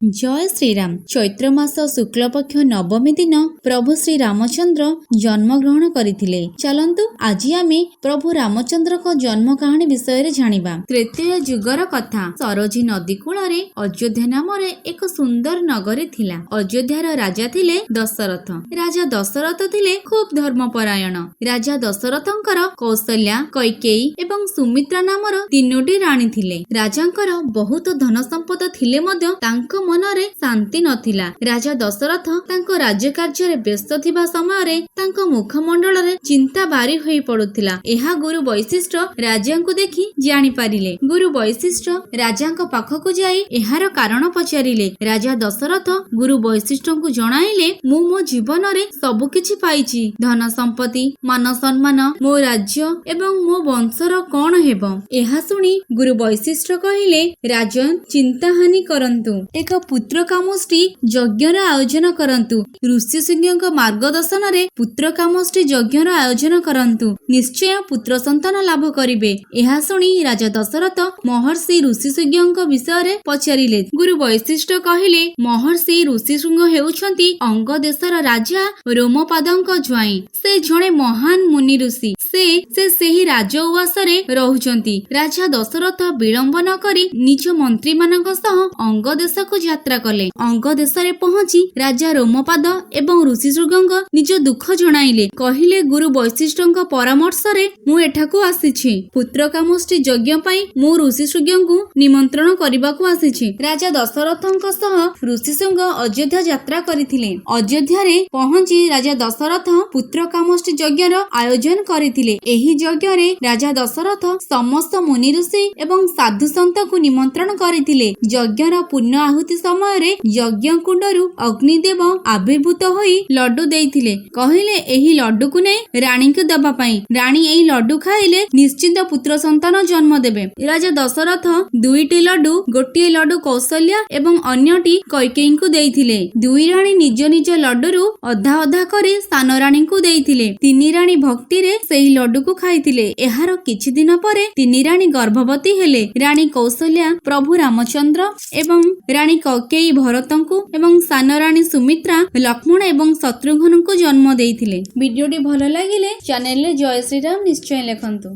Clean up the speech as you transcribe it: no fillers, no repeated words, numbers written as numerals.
ଜୟ ଶ୍ରୀରାମ। ଚୈତ୍ର ମାସ ଶୁକ୍ଳପକ୍ଷ ନବମୀ ଦିନ ପ୍ରଭୁ ଶ୍ରୀ ରାମଚନ୍ଦ୍ର ଜନ୍ମଗ୍ରହଣ କରିଥିଲେ। ଚାଲନ୍ତୁ ଆଜି ଆମେ ପ୍ରଭୁ ରାମଚନ୍ଦ୍ରଙ୍କ ଜନ୍ମ କାହାଣୀ ବିଷୟରେ ଜାଣିବା। ତ୍ରେତୟା ଯୁଗର କଥା। ସରୋଜୀ ନଦୀ କୂଳରେ ଅଯୋଧ୍ୟା ନାମରେ ଏକ ସୁନ୍ଦର ନଗରୀ ଥିଲା। ଅଯୋଧ୍ୟାର ରାଜା ଥିଲେ ଦଶରଥ। ରାଜା ଦଶରଥ ଥିଲେ ଖୁବ୍ ଧର୍ମପରାୟଣ। ରାଜା ଦଶରଥଙ୍କର କୌଶଲ୍ୟା, କୈକେୟୀ ଏବଂ ସୁମିତ୍ରା ନାମର ତିନୋଟି ରାଣୀ ଥିଲେ। ରାଜାଙ୍କର ବହୁତ ଧନ ସମ୍ପଦ ଥିଲେ ମଧ୍ୟ ତାଙ୍କ ମନରେ ଶାନ୍ତି ନଥିଲା। ରାଜା ଦଶରଥ ତାଙ୍କ ରାଜ୍ୟ କାର୍ଯ୍ୟରେ ବ୍ୟସ୍ତ ଥିବା ସମୟରେ ତାଙ୍କ ମୁଖମଣ୍ଡଳରେ ଚିନ୍ତା ବାରି ହୋଇ ପଡୁଥିଲା। ଏହା ଗୁରୁ ବୈଶିଷ୍ଠ ରାଜାଙ୍କୁ ଦେଖି ଜାଣିପାରିଲେ। ଗୁରୁ ବୈଶିଷ୍ଠ ରାଜାଙ୍କ ପାଖକୁ ଯାଇ ଏହାର କାରଣ ପଚାରିଲେ। ରାଜା ଦଶରଥ ଗୁରୁ ବୈଶିଷ୍ଠଙ୍କୁ ଜଣାଇଲେ, ମୁଁ ମୋ ଜୀବନରେ ସବୁ କିଛି ପାଇଛି, ଧନ ସମ୍ପତ୍ତି, ମାନ ସମ୍ମାନ, ମୋ ରାଜ୍ୟ ଏବଂ ମୋ ବଂଶର କଣ ହେବ? ଏହା ଶୁଣି ଗୁରୁ ବୈଶିଷ୍ଠ କହିଲେ, ରାଜନ, ଚିନ୍ତାହାନି କରନ୍ତୁ, ଏକ ପୁତ୍ର କାମଷ୍ଟି ଯଜ୍ଞର ଆୟୋଜନ କରନ୍ତୁ। ଋଷି ସିଂହଙ୍କ ମାର୍ଗଦର୍ଶନରେ ପୁତ୍ର କାମଷ୍ଟି ଯଜ୍ଞର ଆୟୋଜନ କରନ୍ତୁ, ନିଶ୍ଚୟ ପୁତ୍ର ସନ୍ତାନ ଲାଭ କରିବେ। ଏହା ଶୁଣି ରାଜା ଦଶରଥ ମହର୍ଷି ଋଷି ସିଂହଙ୍କ ବିଷୟରେ ପଚାରିଲେ। ଗୁରୁ ବୈଶିଷ୍ଠ କହିଲେ, ମହର୍ଷି ଋଷିଶୃଙ୍ଗ ହେଉଛନ୍ତି ଅଙ୍ଗ ଦେଶର ରାଜା ରୋମପାଦଙ୍କ ଜ୍ୱାଇଁ। ସେ ଜଣେ ମହାନ ମୁନି ଋଷି। ସେ ସେହି ରାଜ ଉଆସରେ ରହୁଛନ୍ତି। ରାଜା ଦଶରଥ ବିଳମ୍ବ ନ କରି ନିଜ ମନ୍ତ୍ରୀମାନଙ୍କ ସହ ଅଙ୍ଗ ଦେଶକୁ ଯାତ୍ରା କଲେ। ଅଙ୍ଗ ଦେଶରେ ପହଞ୍ଚି ରାଜା ରୋମପାଦ ଏବଂ ଋଷିଶୃଙ୍ଗଙ୍କ ନିଜ ଦୁଃଖ ଜଣାଇଲେ। କହିଲେ, ଗୁରୁ ବୈଶିଷ୍ଠଙ୍କ ପରାମର୍ଶରେ ମୁଁ ଏଠାକୁ ଆସିଛି। ପୁତ୍ର କାମଷ୍ଟି ଯଜ୍ଞ ପାଇଁ ମୁଁ ଋଷିଶୃଙ୍ଗଙ୍କୁ ନିମନ୍ତ୍ରଣ କରିବାକୁ ଆସିଛି। ରାଜା ଦଶରଥଙ୍କ ସହ ଋଷିଶୃଙ୍ଗ ଅଯୋଧ୍ୟା ଯାତ୍ରା କରିଥିଲେ। ଅଯୋଧ୍ୟାରେ ପହଞ୍ଚି ରାଜା ଦଶରଥ ପୁତ୍ର କାମଷ୍ଟି ଯଜ୍ଞର ଆୟୋଜନ କରିଥିଲେ। ଏହି ଯଜ୍ଞରେ ରାଜା ଦଶରଥ ସମସ୍ତ ମୁନି ଋଷି ଏବଂ ସାଧୁ ସନ୍ତଙ୍କୁ ନିମନ୍ତ୍ରଣ କରିଥିଲେ। ଯଜ୍ଞର ପୂର୍ଣ୍ଣ ଆହୁତି ସମୟରେ ଯଜ୍ଞ କୁଣ୍ଡରୁ ଅଗ୍ନିଦେବ ଆବିର୍ଭୂତ ହୋଇ ଲଡୁ ଦେଇଥିଲେ। କହିଲେ, ଏହି ଲଡୁକୁ ନେଇ ରାଣୀଙ୍କୁ ଦେବା ପାଇଁ। ରାଣୀ ଏହି ଲଡୁ ଖାଇଲେ ନିଶ୍ଚିନ୍ତ ପୁତ୍ର ସନ୍ତାନ ଜନ୍ମ ଦେବେ। ରାଜା ଦଶରଥ ଦୁଇଟି ଲଡୁ, ଗୋଟିଏ ଲଡୁ କୌଶଲ୍ୟା ଏବଂ ଅନ୍ୟଟି କୈକେୟୀଙ୍କୁ ଦେଇଥିଲେ। ଦୁଇ ରାଣୀ ନିଜ ନିଜ ଲଡୁରୁ ଅଧା ଅଧା କରି ସାନ ରାଣୀଙ୍କୁ ଦେଇଥିଲେ। ତିନି ରାଣୀ ଭକ୍ତିରେ ସେହି ଲଡୁକୁ ଖାଇଥିଲେ। ଏହାର କିଛି ଦିନ ପରେ ତିନି ରାଣୀ ଗର୍ଭବତୀ ହେଲେ। ରାଣୀ କୌଶଲ୍ୟା ପ୍ରଭୁ ରାମଚନ୍ଦ୍ର ଏବଂ ରାଣୀ କୈକେୟୀ ଭରତଙ୍କୁ ଏବଂ ସାନ ରାଣୀ ସୁମିତ୍ରା ଲକ୍ଷ୍ମଣ ଏବଂ ଶତ୍ରୁଘ୍ନଙ୍କୁ ଜନ୍ମ ଦେଇଥିଲେ। ଭିଡିଓଟି ଭଲ ଲାଗିଲେ ଚ୍ୟାନେଲରେ ଜୟ ଶ୍ରୀରାମ ନିଶ୍ଚୟ ଲେଖନ୍ତୁ।